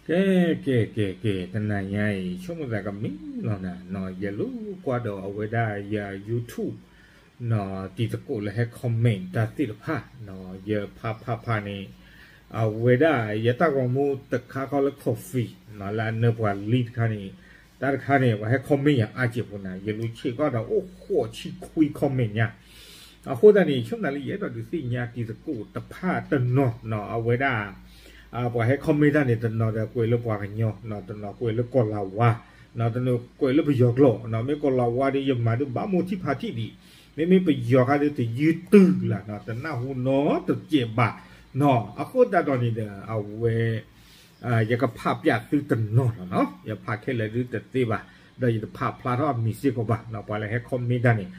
ကဲ ကဲ ကဲ ကဲ တနၤညါအံၤ ဆိကမိၣ်သးကမံလီၤနၤနီၤ, ယလူၤကွၢ်ဒီးအဝဲဒၣ်ယ YouTube နီၤ တံၤသကိးလၢဟဲ comment တၢ်သ့ၣ်တဖၣ်နီၤ, ယဖးဖးဖးန့ၣ် အဝဲဒၣ်ယတၢ်ဂီၤမူတခါဃီလၢ coffee နီၤ လၢအနၢပှၤလံတခါန့ၣ်, တၢ်တခါန့ၣ် ပှၤဟဲ comment ယၤအါစဲးဖိနၤ, ယလူၤဆဲးကီးဒီးအိၣ်ဃိးဆံခွံ comment ညါ အဃိသတးန့ၣ် ဆိကမိၣ်သးလၢယအဲၣ်ဒိးဒုးသ့ၣ်ညါတံၤသကိးတဖၣ်တနီၤနီၤ အဝဲဒၣ် ပှၤဟဲ comment တၢ်န့ၣ် တနီၤဒီးကွဲးလၢပှၤကညီနီၤ, တနီၤကွဲးလၢကီၢ်လၤဝါနီၤ, တနီၤကွဲးလၢပယီၤကျိာ်နီၤ, မ့ၢ်ကီၢ်လၤဝါဒီး ယမၤဒုးဘၣ်မိၢ်ထံၣ်ဖးထံၣ်ဒံး, မ့မ့ၢ်ပယီၤခါဒီးတယုၢ်တုၤလၢ်နီၤ, တနၢ်ဟူနီတစဲးဘၣ်နီၤ, အဃိသတးဒီးန့ၣ်ဒီး အဝဲ ယကဖးပျးသုတနီၤလီၤနီၤ, ယဖးခဲလၢာ်ဒုးတသ့ဘၣ်, ဒီးယတဖးဖျါထီၣ်အမံၤစ့ၢ်ကီးဘၣ်နီၤ, ပှၤလၢဟဲ comment တၢ်န့ၣ်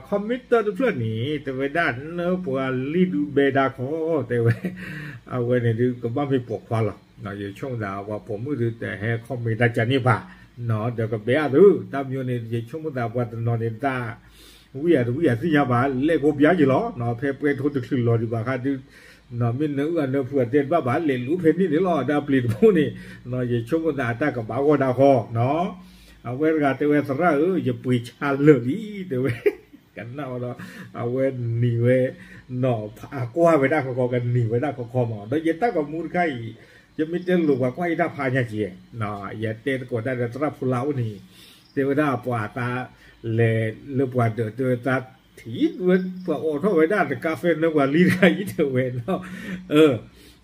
comment တဖျၢၣ်န့ၣ် တဲဝဲဒၣ် နၢပှၤလံဒုးဘဲဒၣ်ခီ တဲဝဲ, အဝဲန့ၣ်ဒုးကဘၣ်မ့ၢ်ပိာ်ခွါလီၤ, ယဆိကမိၣ်သးပှၤပိာ်မုၣ်ဒုးတဟဲ comment တၢ်ကန့ၣ်ဘၣ်နီၤ, ဒီးကဘဲအသု တၢ်မံၤန့ၣ် ယဆိကမိၣ်သးပှၤတနီၤန့ၣ်တၢ် ဝံယၤတဝံယၤသ့ၣ်ညါဘၣ် လဲၤကိးပျါယံၤလီၤနီၤ, ဖဲပှဲၤထိတချုးလီၤဒံးဘၣ်ခါဒုး မ့ၢ်နၢအုၣ်အနၢဖုအတဲတဘၣ်ဘၣ် လဲၤလူၤဖဲန့ၣ်န့ၣ်လီၤ, ဒီးအပျ့ၤတဘိန့ၣ် ယဆိကမိၣ်သးအတၢ်ကဘၣ်ဂီၢ်ဒၣ်ဃီနီၤ, အဝဲတဂၤတဲဝဲ သရၣ်ဧၢ ယပှ့ၤဆါလၢာ်လံ တဲဝဲ, ကနၣ်ဝဲဒီး အဝဲနံၤဝဲ နီၤ အကွၢ်ဝဲဒၣ်ခီခီ ကနံၤဝဲဒၣ်ခီခီမး, ဒီးယတၢ်ဂီၤမူတခါအံၤ ယမ့ၢ်တဲလိာ်ပှၤကွၢ်ယတၢ်ဖးညါက့ၤ, ယတဲသကိးတၢ်ဒီးသရၣ်ဖိလၢအိၣ်န့ၣ် တဲဝဲဒၣ်ပှၤသးလဲၤလၢပှၤဒၢးတဲဝဲသးထံၣ်ဝဲ ပှၤအိးထီၣ်ဝဲဒၣ်တကါဖဲနၢပှၤလံတခါအံၤတဲဝဲနီၤ,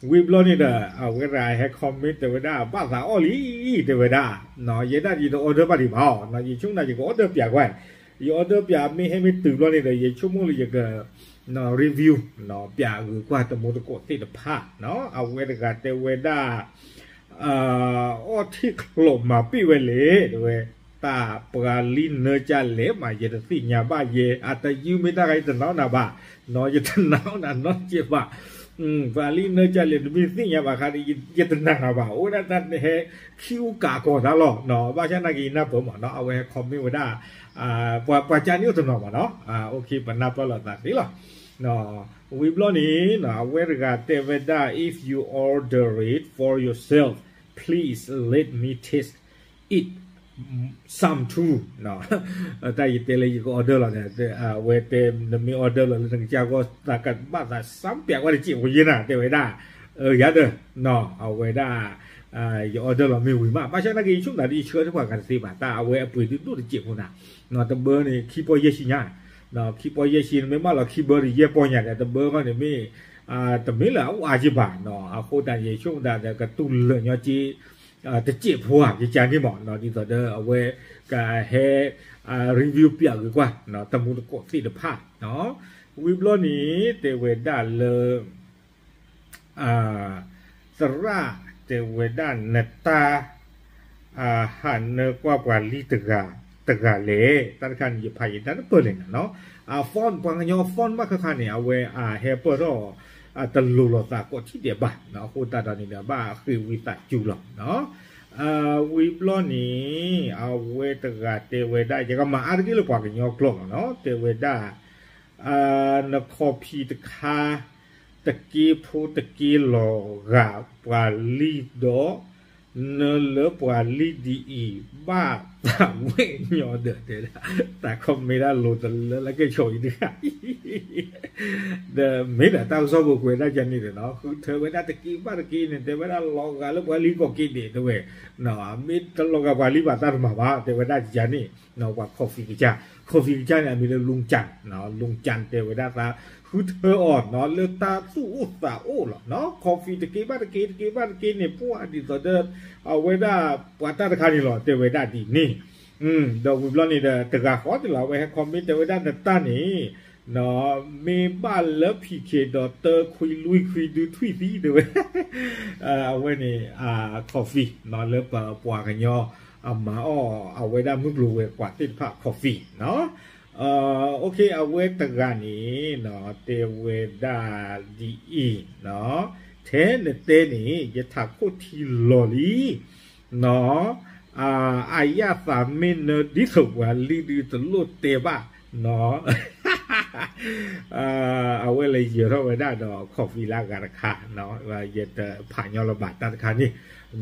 ဝံၤဘျီန့ၣ်ဒီး အဝဲတဂၤဟဲ comment တဲဝဲဒၣ် ဘၣ်သးအီၣ်လံ တဲဝဲဒၣ်, ယဲဒၣ်ယတ order ဘၣ်ဒံးဘၣ်အီၤ ယဆိကမိၣ်ယက order ပျးကွၢ်, ယ order ပျးမ့ၢ်ဟဲမ့ၢ်တုၤဘျီန့ၣ်ဒီး ယဆိကမိၣ်လၢယက review ပျးဂုၤကွၢ်တမူတကိးသ့ၣ်တဖၣ်နီၤ, အဝဲတဂၤတဲဝဲဒၣ် အီၣ်ထံၣ်ချိးမၤပ့ၢ်ဝဲလဲၣ် တဲဝဲ, တၢ်ပှၤလံနၢကလဲၣ်မး ယတသ့ၣ်ညါဘၣ်ယဲ, အတယုၢ်မ့ၢ်တၢ်ဂၤ ယတနာ်နၤဘၣ်နီၤ, ယတနာ်နၤနီတစဲးဘၣ်, ပှၤလံနၢကလဲၣ် နမ့ၢ်သ့ၣ်ညါဘၣ်ခါဒီး ယတနာ်နၤဘၣ်, အိၣ်ဝဲဒၣ်တၢ်ဟဲခံအူကးကီၤတၢ်လီၤနီၤ, ဘၣ်ဆၣ်နာ်က့ၤယနၢ်ပၢၢ်မးနီၤ, အဝဲဟဲ comment ဝဲဒၣ် ပှၤကန့ၣ်အိၣ်တနီၤမးနီၤ, ပနၢ်ပၢၢ်လိာ်သးသ့လီၤ. ဝံၤဘျီန့ၣ် အဝဲတဂၤတဲဝဲဒၣ် if you order it for yourself, please let me taste it some too. တၢ်ယတဲလၢယက order လီၤန့ၣ် အဝဲတဲ နမ့ၢ် order လီၤလၢနကစၢ်ဂီၢ် သးကဘၣ်သး စမ်း ပျးကွၢ်တစဲးဖိယဲနၤ တဲဝဲဒၣ်, ယၤဒီး အဝဲဒၣ် ယ order လီၤမ့ၢ်ဝံၤမး ဘၣ်ဆၣ်နာ်က့ၤ ယဆိကမိၣ်သးဒ်ယဆှၢထီၣ်ပှၤဂၤတသ့ဘၣ် တၢ်အဝဲအပှ့ၤဒုးဒိၣ်တစဲးဖိနၤ, တဘၢန့ၣ် ခံပီၢ်ယဲၢ်ဆံညါ, ခံပီၢ်ယဲၢ်ဆံ နမ့ၢ်မၢလီၤခံဘၢဒီး ယဲၢ်ပီၢ်ညါဒီး တဘၢဃီန့ၣ်မ့ၢ် တမ့ၢ်လၢအအိၣ်အါက့ဘၣ်, အဃိသတးန့ၣ် ယဆိကမိၣ်သးဒီးကတူၢ်လၢာ်ညီက့ တစဲးဖိဧါ ယကန့ၣ်မး ဒ်သိးဒီးအဝဲ ကဟဲ review ပျးဂုၤကွၢ် တမူတကိးသ့ၣ်တဖၣ်, ဝံၤဘျီန့ၣ် တဲဝဲဒၣ်လၢ သရၣ်တဲဝဲဒၣ်နတၢ် ဟးနၢကွၢ်ပှၤလံတဂၤ တဂၤလဲၣ်, တၢ်တခါန့ၣ် ယဖးယတၢ်တပၢၢ်လဲၣ်နၤနီၤ, အ font ပှၤကညီ font ဘၣ်ခါခါန့ၣ် အဝဲအဟဲပၢၢ်ထီၣ် တလိၤလိာ်သးကိးထံၣ်ဒဲးဘၣ်, အဃိသတးဒီးန့ၣ်ဒီး ဘၣ်ဃ့ဝံသးစူၤလီၤ. ဝံၤဘျီန့ၣ် အဝဲတဂၤတဲဝဲဒၣ် ယကမၤအါတက့ၢ်လၢပှၤကညီကျိာ်လီၤနီၤ, တဲဝဲဒၣ် န copy တခါ တက့ဖိတက့လီၤဂာ်ပှၤလံဒီး နလၢပှၤလံဒ်အံၤ ဘၣ်သးဝဲညီဒီး တဲဒၣ် တၢ် comment ဒၣ်လိၤတလၢလၢကဲဆိးအံၤတဂၤ ဒီးမ့ၢ်ဒီးတၢ်ကစီၣ်ပူၤကွဲးဒၣ်ကန့ၣ်ဒီးနီၤ ဃုထၢဝဲဒၣ်တက့ဘၣ်တက့န့ၣ် တဲဝဲဒၣ်လီၤဂာ်လၢပှၤလံကိးက့ဒဲးတဲဝဲ, မ့ၢ်တလီၤဂာ်ပှၤလံဘၣ်တၢ်တမၤဘၣ် တဲဝဲဒၣ်ယၤန့ၣ် ပှၤ coffee ကစၢ် coffee ကစၢ်န့ၣ် အမံၤလၢ လူကၠၣ် လူကၠၣ် တဲဝဲဒၣ်သး ဃုထၢအီၤနီၤ လၢတၢ်သူၣ်အိၣ်သးအိၣ်လီၤနီၤ coffee တက့ဘၣ်တက့ တက့ဘၣ်တက့န့ၣ် ပှၤဒ်သိးဒီး အဝဲဒၣ်ပှၤတၢ်တခါန့ၣ်လီၤ တဲဝဲဒၣ်ဒ်န့ၣ် ဒီးဝံၤဘျီန့ၣ်ဒီး တဂၤဃီန့ၣ်လီၤ အဝဲဟဲ comment တဲဝဲဒၣ်နတၢ်န့ၣ် မ့ၢ်ဘၣ်လၢ ဖံးခ့ဒီးတၢခွံလွံၢ်ခွံဒုးထွံၣ်သံ တဲဝဲ အဝဲန့ၣ် coffee နီၤ လၢပပှၤကညီ အမၤအီၣ်အဝဲဒၣ်မုၢ်ကျိၤဝဲၤကွာ်သ့ၣ်တဖၣ် coffee နီၤ OK အဝဲတဂၤန့ၣ် တဲဝဲဒၣ်ဒ်အံၤ ထဲနတဲန့ၣ် ယထးခိၣ်ထံလီၤလံ နီၤ အယၣ်သးမ့ၢ်နၢဒ်သိးပှၤလံဒုးတလိၣ်တဲဘၣ် နီၤ အဝဲလဲၤယၢၤထီၣ်ဝဲဒၣ်ဒီး coffee လၢအဂၤတခါ ယတဖးညီလၢၤဘၣ်တၢ်တခါန့ၣ်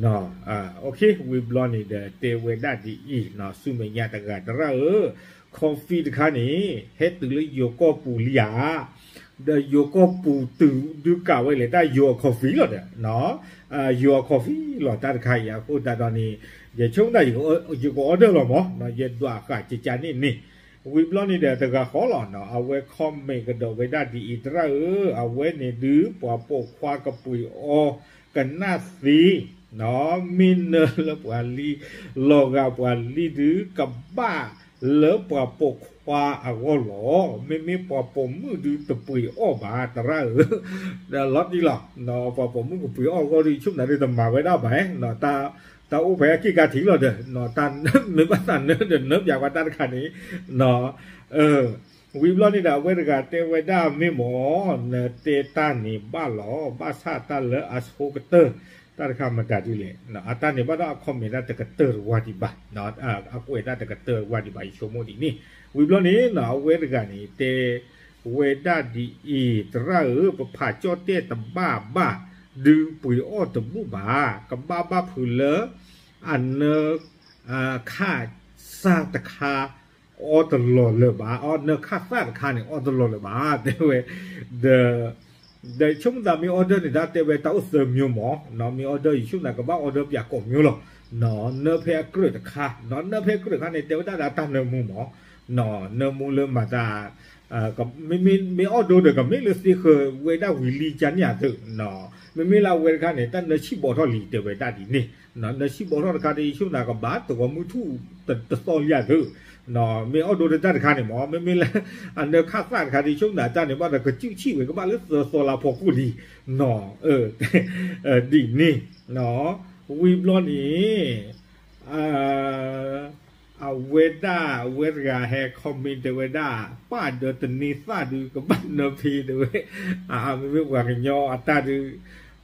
ဝံၤဘျီန့ၣ်ဒီးတဲဝဲဒၣ်ဒ်အံၤ, ဆူမဲာ်ညါတဂၤတရၣ်ဧၢ, coffee တခါန့ၣ် ဟဲတုၤလၢယိၤကီၢ်ပူၤလံဧါ, ဒီးယိၤကီၢ်ပူၤတုၤဒုးကးဝဲလဲၣ်တၢ်ယိၤအ coffee လီၤဒီး, ယိၤအ coffee လီၤတၢ်တခါအံၤအဃိသတးဒီးန့ၣ်, ယဆိကမိၣ်သး ယက order လီၤမး, ယဒွးဃာ်ကကန့ၣ်န့ၣ်, ဝံၤဘျီန့ၣ်ဒီးတဂၤဃီလီၤ, အဝဲ comment ကဒီးဝဲဒၣ်ဒ်အံၤ, တရၣ်ဧၢ, အဝဲန့ၣ်ဒုး ပှၤပိာ်ခွါကပှ့ၤအီကနၣ်သ့ မ့ၢ်နၢလၢပှၤလံ, လီၤဂာ်ပှၤလံဒုး ကဘၣ်လၢပှၤပိာ်ခွါအဂီၢ်လီၤ. မ့မ့ၢ်ပှၤပိာ်မုၣ်ဒုးတပှ့ၤအီၣ်ဘၣ် တရၣ်ဧၢ, ဒီးလီၤတံၢ်လီၤ, ပှၤပိာ်မုၣ်ကပှ့ၤအီၣ်အဂီၢ်ဒုး ယဆိကမိၣ်သးဒုးတမၤဝဲဒၣ်ဘၣ်, တၢ်အိၣ်ဖဲအက့ၢ်ကါထံးလီၤဒီး, တၢ်မ့ၢ်ဘၣ်သးနၢဒီး နၢပၠးပှၤတၢ်တခါန့ၣ်, ဝံၤဘျီန့ၣ်ဒီး အဝဲတဂၤတဲဝဲဒၣ်မ့ၢ်မး, နတဲတၢ်န့ၣ်ဘၣ်လီၤ, ဘၣ်ဆၣ်တၢ်လၢအဆိကတၢၢ် တၢ်တခါမတၤဒ်လဲၣ်, အတၢ်န့ၣ်ဘၣ်ဒီးအ comment တၢ်တကတၢၢ်တဝါဒံးဘၣ်, အကွဲးတၢ်တကတၢၢ်တဝါဒံးဘၣ် ယဆိကမိၣ်ဒ်န့ၣ်, ဝံၤဘျီန့ၣ် အဝဲတဂၤန့ၣ် တဲဝဲဒၣ်ဒ်အံၤ, တရၣ်ဧၢ, ပဖးကၠီၣ်တဲၣ်တဘၣ်ဘၣ်, ဒုးပှ့ၤအီၣ်တဘူၣ်ဘၣ်, ကဘၣ်ဘၣ်ဖုးလၢ အနၢ ခၣ်စၢ်တခါ အီတလီၤလၢၤဘၣ်, အနၢခၣ်စၢ်တခါန့ၣ် အီတလီၤလၢၤဘၣ် တဲဝဲ, ဒီး ဒီးယဆိကမိၣ်သးမ့ၢ် order န့ၣ် တၢ်တဲဝဲတၢ်အိၣ်သၢမျိုးမး, မ့ၢ် order ယဆိကမိၣ်သးကဘၣ် order ပၠးကိးမျိုးလီၤ, နၢဖဲအကြၢးတခါ, နၢဖဲအကြၢးတခါန့ၣ် တဲဝဲဒၣ်ဒီးတၢ်နၢမူမး, နၢမူလၢမၤသး မ့ၢ် မ့ၢ် order ဒီးကမ့ၢ်လၢသ့ဃၢၤဝဲဒၣ်ဝံၤလံကန့ၣ်အသိး, မ့မ့ၢ်လၢအဝဲတခါန့ၣ် တၢ်နၢဆံၣ်ဘီထီၣ်လံ တဲဝဲဒၣ်ဒ်န့ၣ်, နၢဆံၣ်ဘီထီၣ်တခါဒီး ယဆိကမိၣ်သးကဘၣ်သဝီမုၢ်ထူၣ်တသီလံအသိး, မ့ၢ် order ဒီးတၢ်တခါန့ၣ်မး, မ့မ့ၢ်လၢ အနၢခၣ်စၢ်တခါဒီး ယဆိကမိၣ်သးတၢ်န့ၣ်ဘၣ်ဒီး ကစုၣ်ဆံၣ်ဝဲကဘၣ်လၢသၢသီလါဖီခိၣ်လံ, ဒ်န့ၣ်, ဝံၤဘျီန့ၣ် အဝဲဒၣ် အဝဲတဂၤဟဲ comment တဲဝဲဒၣ်, ပၢ်ဒီးတန့ၤသၣ်ဒုး ကဘၣ်နၢဖဲတဲဝဲ, မ့မ့ၢ်ပှၤကညီအတၢ်ဒုး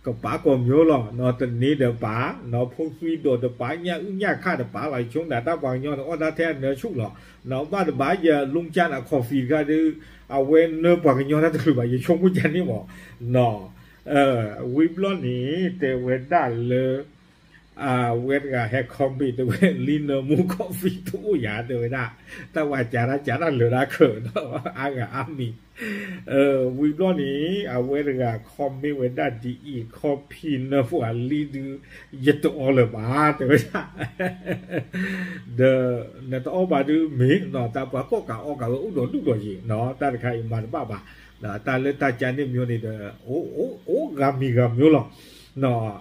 ကပာ်ကိးမျိုးလီၤ, တန့ၤဒီးပာ်, ဖိသွံဒီးတပာ်, ညၣ်အုၣ်ညၣ်ခၣ်တပာ်လီၤ, ယဆိကမိၣ်သးတၢ်ပှၤကညီန့ၣ် အီၣ်တၢ်ထဲအနၢဆူၣ်လီၤ, ဘၣ်တဘၣ်ယလူကၠၢ်န့ၣ် coffee တခါဒုး အဝဲနၢပှၤကညီတၢ်တချုးဘၣ် ယဆိကမိၣ်ကန့ၣ်မး, ဝံၤဘျီန့ၣ် တဲဝဲဒၣ်လၢ အဝဲတဂၤဟဲ comment တဲဝဲ လံနၢမူ coffee တအိၣ်ယၤ တဲဝဲဒၣ်, တၢ်ဝဲကးတၢ်ကးတၢ်လၢာ်တၢ်ခၢးဒီး အါဂၤအါမံၤ, ဝံၤဘျီန့ၣ် အဝဲတဂၤ comment ဝဲဒၣ်ဒ်အံၤ, coffee နၢပှၤလံဒုး ယတအီလၢၤဘၣ် တဲဝဲဒၣ်, ဒီး နတအီဘၣ်ဒုးမ့ၢ်နီၤ, တၢ်ပှၤကီၣ်ကးအီကးဝဲအိၣ်ဒီးဒူၣ်ဒီးယံၤနီၤ, တၢ်တခါအံၤမၤတဘၣ်ဘၣ်, တၢ်လၢတၢ်ကန့ၣ်မျိုးန့ၣ်ဒီး အိၣ်ဂၤမံၤဂၤမျိုးလီၤ,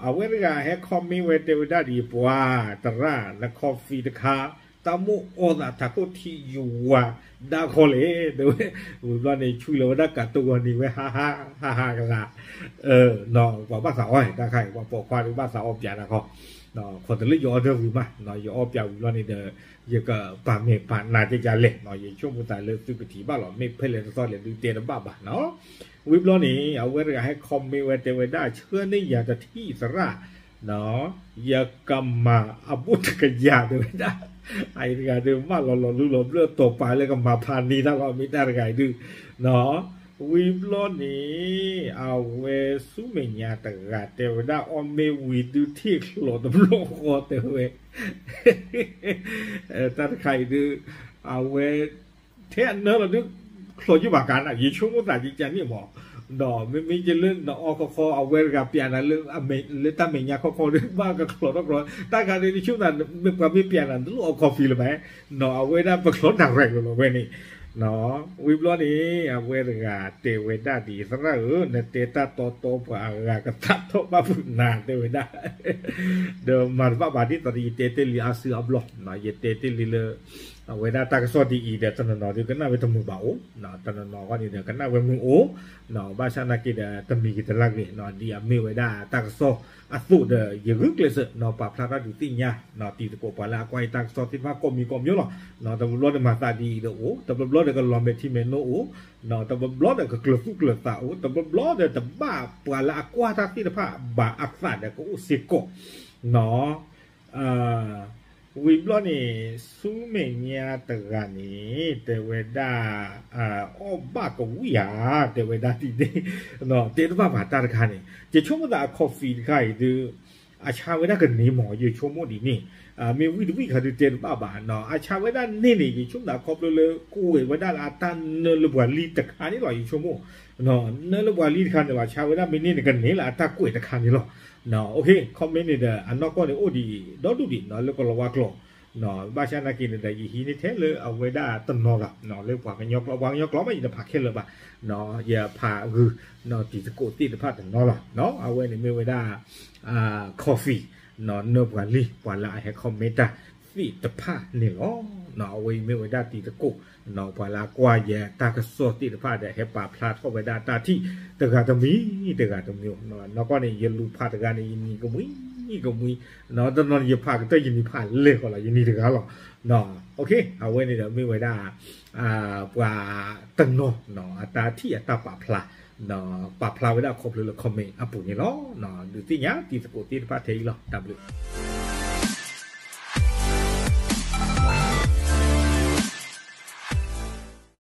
အဝဲတဂၤဟဲ comment ဝဲတဲဝဲဒၣ်ဒ်အံၤ, ပှၤတရၣ် န coffee တခါ တၢ်မိၣ်အီသးထးခိၣ်ထံယဝၤဒါခီလဲၣ် တဲဝဲ, ဝံၤဘျီန့ၣ် ဆူလဲၤဝဲဒၣ်ကးတိၢ်ဂီၤနံၤဝဲ ဟါဟါဟါဟါကသး, ပှၤဘၣ်သးအီတၢ်ခါအံၤ ပှၤပိာ်ခွါဒုးဘၣ်သးအီပၠးတၢ်ခီ, ခီတလၢယ order ဝံၤမး, ယအီပၠးဝံၤဘျီန့ၣ်ဒီး ယကပာ်မဲာ်ပာ်နါကကလဲၣ်, ယဆိကမိၣ်သးလၢသုကထံၣ်ဘၣ်လီၤ, မ့ၢ်ဖဲလဲၣ်တသီလဲၣ်ဒုးတဲတဘၣ်ဘၣ်နီၤ, ဝံၤဘျီန့ၣ် အဝဲတဂၤဟဲ comment ဝဲတဲဝဲဒၣ် ဆှၢန့ၢ်ယၤတထံၣ်သရၣ် ယကမၤအဘိၣ်တကယၤ တဲဝဲဒၣ်, အအံၤတဂၤဒုး မၢလီၤလီၤလူလီၤဘျၢၣ်တီၤပာ်လၢကမၤဖးန့ၢ်တၢ်လီၤ မ့ၢ်တၢ်တဂၤအံၤဒုး, ဝံၤဘျီန့ၣ် အဝဲဆူမဲာ်ညါတဂၤတဲဝဲဒၣ် အီၣ်မ့ၢ်ဝံၤဒုးထံၣ်ချီးတဘျီဃီတဲဝဲ, တၢ်တခါအံၤဒုး အဝဲ ထဲအနၢလီၤဒုး ချီးယုၢ်ဘၣ်ကါနၤ ယဆိကမိၣ်သးကကန့ၣ်မး, ဒီးမ့မ့ၢ်ကလၢနအီခီခီ အဝဲတဂၤပျးနၤလၢ လၢတၢ်မဲာ်ညါခီခီဒုး ဘၣ်ကချီးထီၣ်ကျီ တၢ်ခါဒုး နဆိကမိၣ်သး ပှၤမ့ၢ်ပျးနၤ နလိၣ်အီ coffee လၢၤဘၣ်, နီၤ အဝဲဒၣ်ပချီး direct လီၤလီၤဝဲန့ၣ်, ဝံၤဘျီန့ၣ် အဝဲတဂၤတဲဝဲဒၣ်ဒ်အံၤ သရၣ်ဧၢ နတဲတၢ်တီတီပှၤအဂၤကသးထီၣ်ဘၣ်ဖုးနၤ တဲဝဲဒၣ် ဒီးမၤတဘၣ်ဘၣ်ဒ်သိးဒီး ယတဲတ့ၢ်လံအါစုအါဘျီ, ယတဲတ့ၢ်လံလၢ အဝဲဒၣ်တၢ်ကစီၣ်ဒ်အံၤဒီး တနီၤနီၤဒုးကနၣ်ဝဲတမုာ်ဘၣ်အိၣ်, တနီၤနီၤအဂီၢ်န့ၣ်ဒီး ကနၣ်ဝဲမုာ်အိၣ်, ဘၣ်ဆၣ်နာ်က့ဒီး တမံၤဂ့ၤတလါဂ့ၤ ဒ်အမ့ၢ်ဝဲဒၣ်တၢ်ကစီၣ်အသိးဒီး ယဂုာ်ကျဲးစၢး ပာ်ဖျါထီၣ်ဒုးသ့ၣ်ညါ တံၤသကိးပှၤလၢအကွၢ်ယတၢ်ကစီၣ်သ့ၣ်တဖၣ်ကိးမံၤကိးမျိုးလီၤ. တဘျီဘျီဒီးမၤသးဒ်အံၤဒီးအိၣ်, တဘျီဘျီဒီးကလီၤမဲာ်ထံမဲာ်နိအိၣ်, တဘျီဘျီဒီးကကျၢၤသူၣ်ကျၢၤသးအိၣ်, တဘျီဘျီဒီးတဘၣ်ပှၤလၢအကွၢ်တၢ်သ့ၣ်တဖၣ်ဘၣ်အသးဒီးကအိၣ်စ့ၢ်ကီး, နီၤ ဝံၤဘျီန့ၣ် ဆူမဲာ်ညါတဂၤန့ၣ် တဲဝဲဒၣ် အီၣ်ဘၣ်ကဝံၣ်ဧါ, တဲဝဲဒၣ်ဒ်န့ၣ်, တဲတဘၣ်ဘၣ်တၢ်တခါန့ၣ် ယဆိကမိၣ်သးအ coffee တခါအံၤဒုး အဆါဝဲဒၣ်ကန့ၢ်မး ယဆိကမိၣ်ဒ်န့ၣ်, မ့ၢ်ဝံၣ်တဝံၣ်ခါဒုးတဲတဘၣ်ဘၣ်နီၤ, အဆါဝဲဒၣ်န့ၣ်န့ၣ် ယဆိကမိၣ်သးခီဖျိလၢ ကွဲးဝဲဒၣ်လၢအတၢ်နၢလၢပှၤလံတခါန့ၣ်လီၤ ယဆိကမိၣ်, နၢလၢပှၤလံတခါန့ၣ်လီၤ, ဆါဝဲဒၣ်မ့ၢ်န့ၢ်န့ၣ် ကန့ၢ်လၢအတၢ်ကွဲးတခါန့ၣ်လီၤ. အ comment န့ၣ်ဒီး အနီၢ်ကီၢ်န့ၣ်အိၣ်ဒံးဒီဒူၣ်ဒံးနီၤ လၢကလီၤဝါကျိာ်, ဘၣ်ဆၣ်နာ်က့န့ၣ်ဒီး ယဟံးန့ၢ်ထဲလၢအဝဲဒၣ်တနီၤလီၤ, လၢပှၤကညီကျိာ်, ပှၤကညီကျိာ်မ့ၢ်ယတဖးခဲလၢာ်ဘၣ်, ယဖးဂုာ် တံၤသကိးသ့ၣ်တဖၣ်တနီၤလီၤ. အဝဲန့ၣ်မ့ၢ်ဝဲဒၣ် coffee နၢပှၤလံ ပှၤလၢအဟဲ comment တၢ်သ့ၣ်တဖၣ်န့ၣ်လီၤ. အဝဲအံၤမ့ၢ်ဝဲဒၣ်တံၤသကိး ပှၤလၢအကွၢ်ယတၢ်ကစီၣ်သ့ၣ်တဖၣ်ဒီး ဟဲပာ်ဖျါထီၣ်ဝဲဒၣ်တၢ်ထံၣ်တဂၤတမံၤ တဂၤတမံၤ, နီၢ်ကီၢ်န့ၣ် ယလူၤဖးတဂၤန့ၣ် ယနံၤကမှံကမှံ, တနီၤန့ၣ် ယဖးကတၢၢ်ယနံၤဖးလဲၢ်ဃီလီၤ ယနံၤတဂၤလီၤ. အဝဲန့ၣ်ဒီးမ့ၢ်ဝဲဒၣ် ပှၤတနီၤ အတၢ်ထံၣ်အတၢ်ပာ်ဖျါ ပာ်ဖျါဝဲဒၣ်ခီဖျိလၢ comment အပူၤန့ၣ်လီၤ. ဒုးသ့ၣ်ညါတံၤသကိးသ့ၣ်တဖၣ်ထဲအံၤလီၤ. တၢ်ဘျုး